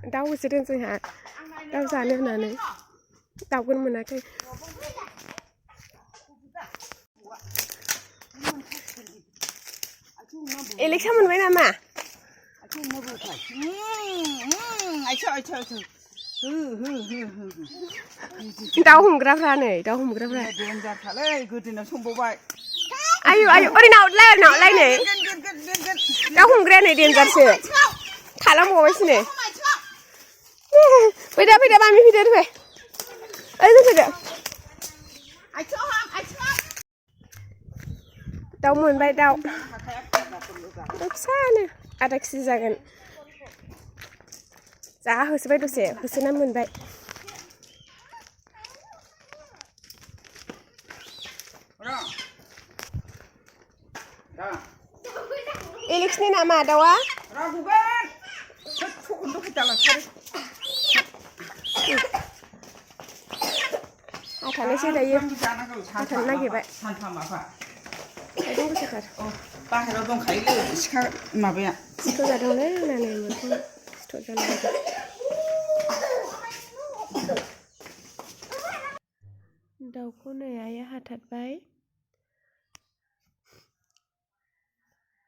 दाउ होसोदों जोंहा दाउ जानो होननानै दाउखौनो मोनाखै एलेक्सा मोनबाय नामा दाउ हमग्राफ्रा नै दाउ हमग्राफ्रा आयु आयु ओरै नावलाय नै दाउ हमग्राया नै देन्जारसो थालांबावबायसो नै फैदा मामि फैदो फै ओइ फैदो दाउ मोनबाय दाउ फिसानो आधा केजि जागोन जा होसोबाय दसे होसोना मोनबाय एलेक्सनि नामा दाउआ आथानोसै दायो आथानो नागिरबाय बाहेरायाव दंखायो सिखा माबाया सिथर जादोंलै होननानै मोखां सिथर जालाबायदों दाउखौ नै आइया हाथारबाय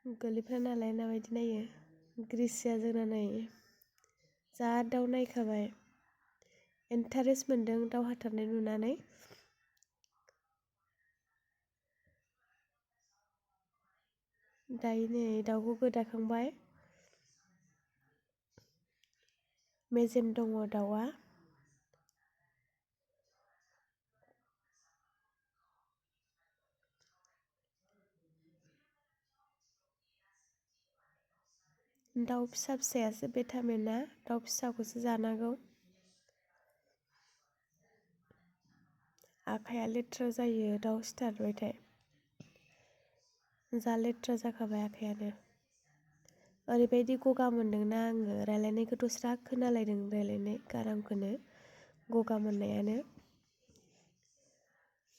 गोरलैफ्रा नालाय माबायदि नायो ग्रिसिया जोंना नै जा दाउ नायखाबाय इन्टारेस्ट मोनदों दाउ हाथारनाय नुनानै दायो नै दाउखौ गोदाखांबाय मेजेम दङ दाउआ दाउ फिसायासो भिटामिना दाउ फिसाखौसो जानांगौ आखाइया लेथ्रा जायो दाउ सिथारबाथाय जा लेथ्रा जाखाबाय आखाइयानो ओरैबायदि गगा मोनदोंना आङो रायलायनायखौ दस्रा खोनालायदों रायलायनाय गारांखौनो गगा मोननायानो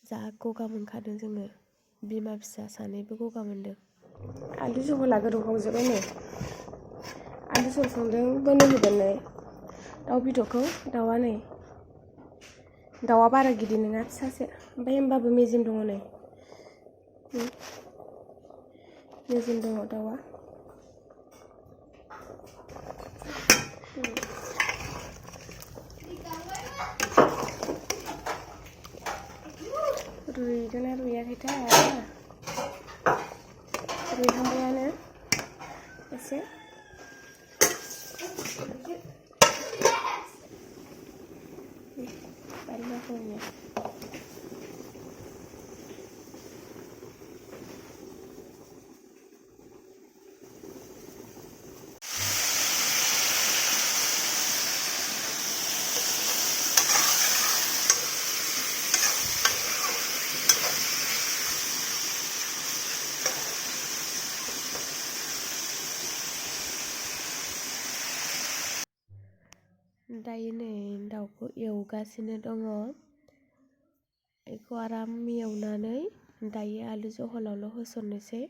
जा गगा मोनखादों जोङो बिमा फिसा सानैबो गगा मोनदों आलु जहला गोदौखांजोब्बाय नै आलु जहल संदों बोनो होदों नै दाउ बेदरखौ दाउआ नै दाउआ बारा गिदिर नङा फिसासो ओमफ्राय होमबाबो मेजेम दङ नै मेजेम दङ दाउआ रुइदोंना रुइयाखैथाय रुइहांबायानो एसे बानलु होयो दायो नै दाउखौ एवगासिनो दङ बेखौ आराम एवनानै दायो आलु जहलावल' होसननोसै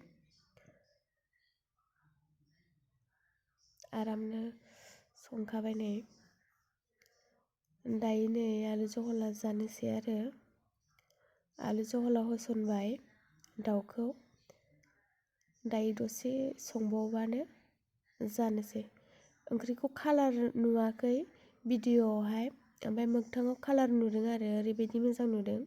आरामनो संखाबाय नै दायो नै आलु जहला जानोसै आरो आलु जहलाव होसनबाय दाउखौ दायो दसे संबावबानो जानोसै ओंख्रिखौ कालार नुवाखै भिडिअ'आवहाय ओमफ्राय मोगथाङाव कालार नुदों आरो ओरैबायदि मोजां नुदों